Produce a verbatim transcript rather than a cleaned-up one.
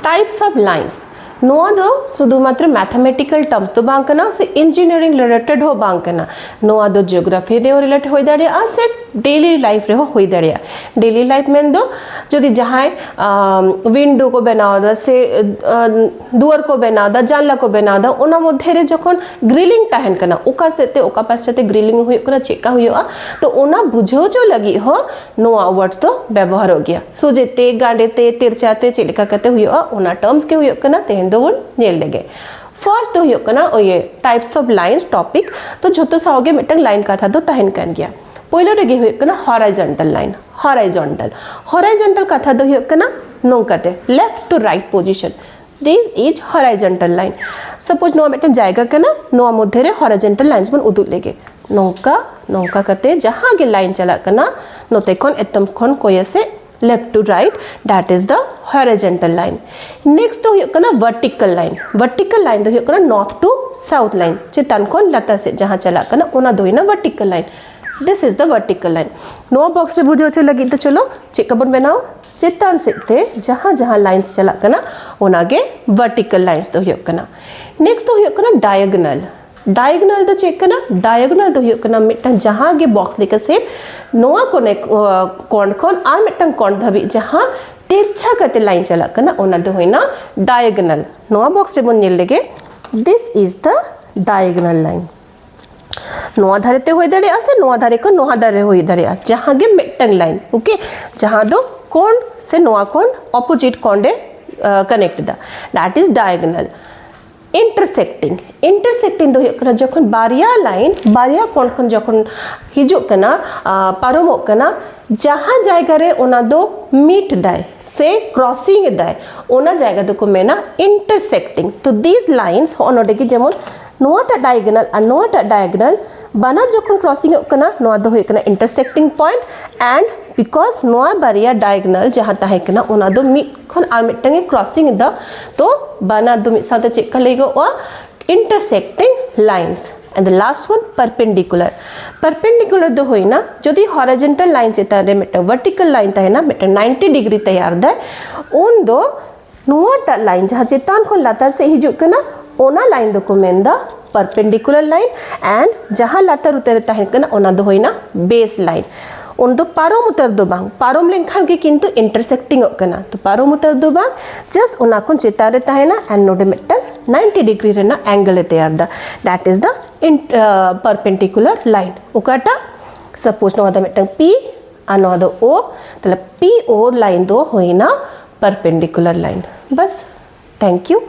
Types of lines, ᱱᱚᱣᱟ ᱫᱚ ᱥᱩᱫᱷᱩ ᱢᱟᱛᱨᱚ ᱢᱮᱛᱷᱟᱢᱮᱴᱤᱠᱟᱞ ᱴᱟᱨᱢᱥ ᱫᱚ ᱵᱟᱝ ᱠᱟᱱᱟ, ᱥᱮ ᱤᱧᱡᱤᱱᱤᱭᱟᱨᱤᱝ ᱨᱤᱞᱮᱴᱮᱰ ᱦᱚᱸ ᱵᱟᱝ ᱠᱟᱱᱟ᱾ ᱱᱚᱣᱟ ᱫᱚ ᱡᱤᱭᱳᱜᱨᱟᱯᱷᱤ ᱨᱮᱦᱚᱸ ᱨᱤᱞᱮᱴ ᱦᱩᱭ ᱫᱟᱲᱮᱭᱟᱜᱼᱟ, ᱥᱮ ᱰᱮᱞᱤ ᱞᱟᱭᱤᱯᱷ ᱨᱮᱦᱚᱸ ᱦᱩᱭ ᱫᱟᱲᱮᱭᱟᱜᱼᱟ᱾ ᱰᱮᱞᱤ ᱞᱟᱭᱤᱯᱷ ᱢᱮᱱᱫᱚ ᱡᱩᱫᱤ ᱡᱟᱦᱟᱸᱭ ᱣᱤᱱᱰᱳ ᱠᱚ ᱵᱮᱱᱟᱣ ᱮᱫᱟ, ᱥᱮ ᱟᱸ, ᱫᱩᱣᱟᱹᱨ ᱠᱚ ᱵᱮᱱᱟᱣ ᱮᱫᱟ, ᱡᱟᱱᱞᱟ ᱠᱚ ᱵᱮᱱᱟᱣ ᱮᱫᱟ, ᱚᱱᱟ ᱢᱚᱫᱽᱫᱷᱮ ᱨᱮ ᱡᱚᱠᱷᱚᱱ ᱜᱨᱤᱞᱤᱝ ᱛᱟᱦᱮᱱ ᱠᱟᱱᱟ, ᱚᱠᱟ ᱥᱮᱫ ᱛᱮ ᱚᱠᱟ ᱯᱟᱥᱴᱟ ᱛᱮ ᱜᱨᱤᱞᱤᱝ ᱦᱩᱭᱩᱜ ᱠᱟᱱᱟ, ᱪᱮᱫᱠᱟ ᱦᱩᱭᱩᱜᱼᱟ, ᱛᱚ ᱚᱱᱟ ᱵᱩᱡᱷᱟᱹᱣ ᱦᱚᱪᱚ ᱞᱟᱹᱜᱤᱫ ᱦᱚᱸ ᱱᱚᱣᱟ ᱣᱟᱨᱰᱥ ᱫᱚ ᱵᱮᱵᱚᱦᱟᱨᱚᱜ ᱜᱮᱭᱟ᱾ ᱥᱚᱡᱷᱮ ᱛᱮ, ᱜᱟᱸᱰᱮ ᱛᱮ, ᱛᱮᱨᱪᱟ ᱛᱮ ᱪᱮᱫ ᱞᱮᱠᱟ ᱠᱟᱛᱮ ᱦᱩᱭᱩᱜᱼᱟ, ᱚᱱᱟ ᱴᱟᱨᱢᱥ ᱜᱮ ᱦᱩᱭᱩᱜ ᱠᱟᱱᱟ ᱛᱮᱦᱮᱧ ᱫᱚᱵᱚᱱ ᱧᱮᱞ ᱞᱮᱜᱮ᱾ ᱯᱷᱟᱨᱥᱴ ᱫᱚ ᱦᱩᱭᱩᱜ ᱠᱟᱱᱟ ᱳᱭ ᱴᱟᱭᱤᱯᱥ ᱚᱯᱷ ᱞᱟᱭᱤᱱᱥ ᱴᱚᱯᱤᱠ᱾ ᱛᱚ ᱡᱷᱚᱛᱚ ᱥᱟᱶ ᱜᱮ ᱢᱤᱫᱴᱟᱝ ᱞᱟᱭᱤᱱ ᱠᱟᱛᱷᱟ ᱫᱚ ᱛᱟᱦᱮᱱ ᱠᱟᱱ ᱜᱮᱭᱟ᱾ ᱯᱳᱭᱞᱳ ᱨᱮᱜᱮ ᱦᱩᱭᱩᱜ ᱠᱟᱱᱟ ᱦᱚᱨᱟᱭᱡᱚᱱᱴᱟᱞ ᱞᱟᱭᱤᱱ᱾ ᱦᱚᱨᱟᱭᱡᱚᱱᱴᱟᱞ, ᱦᱚᱨᱟᱭᱡᱚᱱᱴᱟᱞ ᱠᱟᱛᱷᱟ ᱫᱚ ᱦᱩᱭᱩᱜ ᱠᱟᱱᱟ ᱱᱚᱝᱠᱟᱛᱮ, left two right position. This is horizontal line. ᱥᱟᱯᱳᱡᱽ ᱱᱚᱣᱟ ᱢᱤᱫᱴᱟᱝ ᱡᱟᱭᱜᱟ ᱠᱟᱱᱟ, ᱱᱚᱣᱟ ᱢᱚᱫᱽᱫᱷᱮ ᱨᱮ ᱦᱚᱨᱟᱭᱡᱚᱱᱴᱟᱞ ᱞᱟᱭᱤᱱᱥ ᱵᱚᱱ ᱩᱫᱩᱜ ᱞᱮᱜᱮ᱾ ᱱᱚᱝᱠᱟ, ᱱᱚᱝᱠᱟ ᱠᱟᱛᱮ ᱡᱟᱦᱟᱸ ᱜᱮ ᱞᱟᱭᱤᱱ ᱪᱟᱞᱟᱜ ᱠᱟᱱᱟ, ᱱᱚᱛᱮ ᱠᱷᱚᱱ ᱮᱛᱚᱢ ᱠᱷᱚᱱ ᱠᱚᱭᱮ ᱥᱮᱫ, left to right, that is the horizontal line. Next ᱫᱚ ᱦᱩᱭᱩᱜ ᱠᱟᱱᱟ ᱵᱷᱟᱨᱴᱤᱠᱟᱞ ᱞᱟᱭᱤᱱ᱾ ᱵᱷᱟᱨᱴᱤᱠᱟᱞ ᱞᱟᱭᱤᱱ ᱫᱚ ᱦᱩᱭᱩᱜ ᱠᱟᱱᱟ ᱱᱚᱨᱛᱷ ᱴᱩ ᱥᱟᱣᱩᱛᱷ ᱞᱟᱭᱤᱱ, ᱪᱮᱛᱟᱱ ᱠᱷᱚᱱ ᱞᱟᱛᱟᱨ ᱥᱮᱫ ᱡᱟᱦᱟᱸ ᱪᱟᱞᱟᱜ ᱠᱟᱱᱟ, ᱚᱱᱟ ᱫᱚ ᱦᱩᱭᱱᱟ vertical line. This is the vertical line. ᱱᱚᱣᱟ ᱵᱚᱠᱥ ᱨᱮ ᱵᱩᱡᱷᱟᱹᱣ ᱦᱚᱪᱚ ᱞᱟᱹᱜᱤᱫ ᱫᱚ ᱪᱚᱞᱚ ᱪᱮᱫ ᱠᱟ ᱵᱚᱱ ᱵᱮᱱᱟᱣᱟ, ᱪᱮᱛᱟᱱ ᱥᱮᱫ ᱛᱮ ᱡᱟᱦᱟᱸ ᱡᱟᱦᱟᱸ ᱞᱟᱭᱤᱱᱥ ᱪᱟᱞᱟᱜ ᱠᱟᱱᱟ, ᱚᱱᱟ ᱜᱮ ᱵᱷᱟᱨᱴᱤᱠᱟᱞ ᱞᱟᱭᱤᱱᱥ ᱫᱚ ᱦᱩᱭᱩᱜ ᱠᱟᱱᱟ᱾ ᱱᱮᱠᱥᱴ ᱫᱚ ᱦᱩᱭᱩᱜ ᱠᱟᱱᱟ ᱰᱟᱭᱟᱜᱚᱱᱟᱞ᱾ ᱰᱟᱭᱟᱜᱚᱱᱟᱞ ᱫᱚ ᱪᱮᱫ ᱠᱟᱱᱟ? ᱰᱟᱭᱟᱜᱚᱱᱟᱞ ᱫᱚ ᱦᱩᱭᱩᱜ ᱠᱟᱱᱟ ᱢᱤᱫᱴᱟᱝ ᱡᱟᱦᱟᱸ ᱜᱮ ᱵᱚᱠᱥ ᱞᱮᱠᱟ ᱥᱮ ᱱᱚᱣᱟ ᱠᱚᱱᱮ, ᱟᱸ, ᱠᱚᱬ ᱠᱷᱚᱱ ᱟᱨ ᱢᱤᱫᱴᱟᱝ ᱠᱚᱬ ᱫᱷᱟᱹᱵᱤᱡ ᱡᱟᱦᱟᱸ ᱛᱤᱨᱪᱷᱟ ᱠᱟᱛᱮ ᱞᱟᱭᱤᱱ ᱪᱟᱞᱟᱜ ᱠᱟᱱᱟ, ᱚᱱᱟ ᱫᱚ ᱦᱩᱭᱱᱟ ᱰᱟᱭᱟᱜᱚᱱᱟᱞ᱾ ᱱᱚᱣᱟ ᱵᱚᱠᱥ ᱨᱮᱵᱚᱱ ᱧᱮᱞ ᱞᱮᱜᱮ, this is the diagonal line. ᱱᱚᱣᱟ ᱫᱷᱟᱨᱮ ᱛᱮ ᱦᱩᱭ ᱫᱟᱲᱮᱭᱟᱜᱼᱟ ᱥᱮ ᱱᱚᱣᱟ ᱫᱷᱟᱨᱮ ᱠᱷᱚᱱ ᱱᱚᱣᱟ ᱫᱷᱟᱨᱮ ᱦᱩᱭ ᱫᱟᱲᱮᱭᱟᱜᱼᱟ, ᱡᱟᱦᱟᱸ ᱜᱮ ᱢᱤᱫᱴᱟᱝ ᱞᱟᱭᱤᱱ, ᱳᱠᱮ, ᱡᱟᱦᱟᱸ ᱫᱚ ᱠᱚᱬ ᱥᱮ ᱱᱚᱣᱟ ᱠᱚᱬ ᱚᱯᱳᱡᱤᱴ ᱠᱚᱬ ᱮ, ᱟᱸ, ᱠᱟᱱᱮᱠᱴ ᱮᱫᱟ, that is diagonal. ᱤᱱᱴᱟᱨᱥᱮᱠᱴᱤᱝ, ᱤᱱᱴᱟᱨᱥᱮᱠᱴᱤᱝ ᱫᱚ ᱦᱩᱭᱩᱜ ᱠᱟᱱᱟ ᱡᱚᱠᱷᱚᱱ ᱵᱟᱨᱭᱟ ᱞᱟᱭᱤᱱ ᱵᱟᱨᱭᱟ ᱠᱚᱬ ᱠᱷᱚᱱ ᱡᱚᱠᱷᱚᱱ ᱦᱤᱡᱩᱜ ᱠᱟᱱᱟ, ᱟᱸ, ᱯᱟᱨᱚᱢᱚᱜ ᱠᱟᱱᱟ, ᱡᱟᱦᱟᱸ ᱡᱟᱭᱜᱟ ᱨᱮ ᱚᱱᱟ ᱫᱚ ᱢᱤᱴ ᱫᱟᱭ ᱥᱮ ᱠᱨᱚᱥᱤᱝ ᱮᱫᱟᱭ, ᱚᱱᱟ ᱡᱟᱭᱜᱟ ᱫᱚᱠᱚ ᱢᱮᱱᱟ ᱤᱱᱴᱟᱨᱥᱮᱠᱴᱤᱝ᱾ ᱛᱚ these lines, ᱦᱚᱸᱜᱼᱚ ᱱᱚᱰᱮ ᱜᱮ ᱡᱮᱢᱚᱱ ᱱᱚᱣᱟᱴᱟᱜ ᱰᱟᱭᱟᱜᱚᱱᱟᱞ ᱟᱨ ᱱᱚᱣᱟᱴᱟᱜ ᱰᱟᱭᱟᱜᱚᱱᱟᱞ ᱵᱟᱱᱟᱨ ᱡᱚᱠᱷᱚᱱ ᱠᱨᱚᱥᱤᱝ ᱚᱜ ᱠᱟᱱᱟ, ᱱᱚᱣᱟ ᱫᱚ ᱦᱩᱭᱩᱜ ᱠᱟᱱᱟ intersecting point, and because ᱱᱚᱣᱟ ᱵᱟᱨᱭᱟ ᱰᱟᱭᱟᱜᱚᱱᱟᱞ ᱡᱟᱦᱟᱸ ᱛᱟᱦᱮᱸ ᱠᱟᱱᱟ, ᱚᱱᱟ ᱫᱚ ᱢᱤᱫ ᱠᱷᱚᱱ ᱟᱨ ᱢᱤᱫᱴᱟᱝ ᱮ ᱠᱨᱚᱥᱤᱝ ᱮᱫᱟ, ᱛᱚ ᱵᱟᱱᱟᱨ ᱫᱚ ᱢᱤᱫ ᱥᱟᱶᱛᱮ ᱪᱮᱫ ᱠᱟ ᱞᱟᱹᱭᱚᱜᱼᱟ? Intersecting lines. And the last one, perpendicular. Perpendicular ᱫᱚ ᱦᱩᱭᱱᱟ, ᱡᱩᱫᱤ ᱦᱚᱨᱟᱭᱡᱚᱱᱴᱟᱞ ᱞᱟᱭᱤᱱ ᱪᱮᱛᱟᱱ ᱨᱮ ᱢᱤᱫᱴᱟᱝ ᱵᱷᱟᱨᱴᱤᱠᱟᱞ ᱞᱟᱭᱤᱱ ᱛᱟᱦᱮᱱᱟ, ᱢᱤᱫᱴᱟᱝ ᱱᱟᱭᱤᱱᱴᱤ ᱰᱤᱜᱽᱨᱤ ᱛᱮᱭᱟᱨ ᱫᱟᱭ, ᱩᱱ ᱫᱚ ᱱᱚᱣᱟᱴᱟᱜ line ᱡᱟᱦᱟᱸ ᱪᱮᱛᱟᱱ ᱠᱷᱚᱱ ᱞᱟᱛᱟᱨ ᱥᱮᱫ ᱦᱤᱡᱩᱜ ᱠᱟᱱᱟ, ᱚᱱᱟ line ᱫᱚᱠᱚ ᱢᱮᱱᱫᱟ perpendicular line, and ᱡᱟᱦᱟᱸ ᱞᱟᱛᱟᱨ ᱩᱛᱟᱹᱨ ᱨᱮ ᱛᱟᱦᱮᱱ ᱠᱟᱱᱟ, ᱚᱱᱟ ᱫᱚ ᱦᱩᱭᱱᱟ base line. ᱩᱱ ᱫᱚ ᱯᱟᱨᱚᱢ ᱩᱛᱟᱹᱨ ᱫᱚ ᱵᱟᱝ, ᱯᱟᱨᱚᱢ ᱞᱮᱱᱠᱷᱟᱱ ᱜᱮ ᱠᱤᱱᱛᱩ intersecting ᱚᱜ ᱠᱟᱱᱟ. ᱛᱚ ᱯᱟᱨᱚᱢ ᱩᱛᱟᱹᱨ ᱫᱚ ᱵᱟᱝ, just ᱚᱱᱟ ᱠᱷᱚᱱ ᱪᱮᱛᱟᱱ ᱨᱮ ᱛᱟᱦᱮᱱᱟ and ᱱᱚᱰᱮ ᱢᱤᱫᱴᱟᱝ ninety degree ᱨᱮᱱᱟᱜ angle ᱮ ᱛᱮᱭᱟᱨ ᱫᱟ, that is the in- perpendicular line. ᱚᱠᱟᱴᱟᱜ, suppose ᱱᱚᱣᱟ ᱫᱚ ᱢᱤᱫᱴᱟᱝ P ᱟᱨ ᱱᱚᱣᱟ ᱫᱚ O, ᱛᱟᱦᱞᱮ P O line ᱫᱚ ᱦᱩᱭᱱᱟ perpendicular line. Bus, thank you.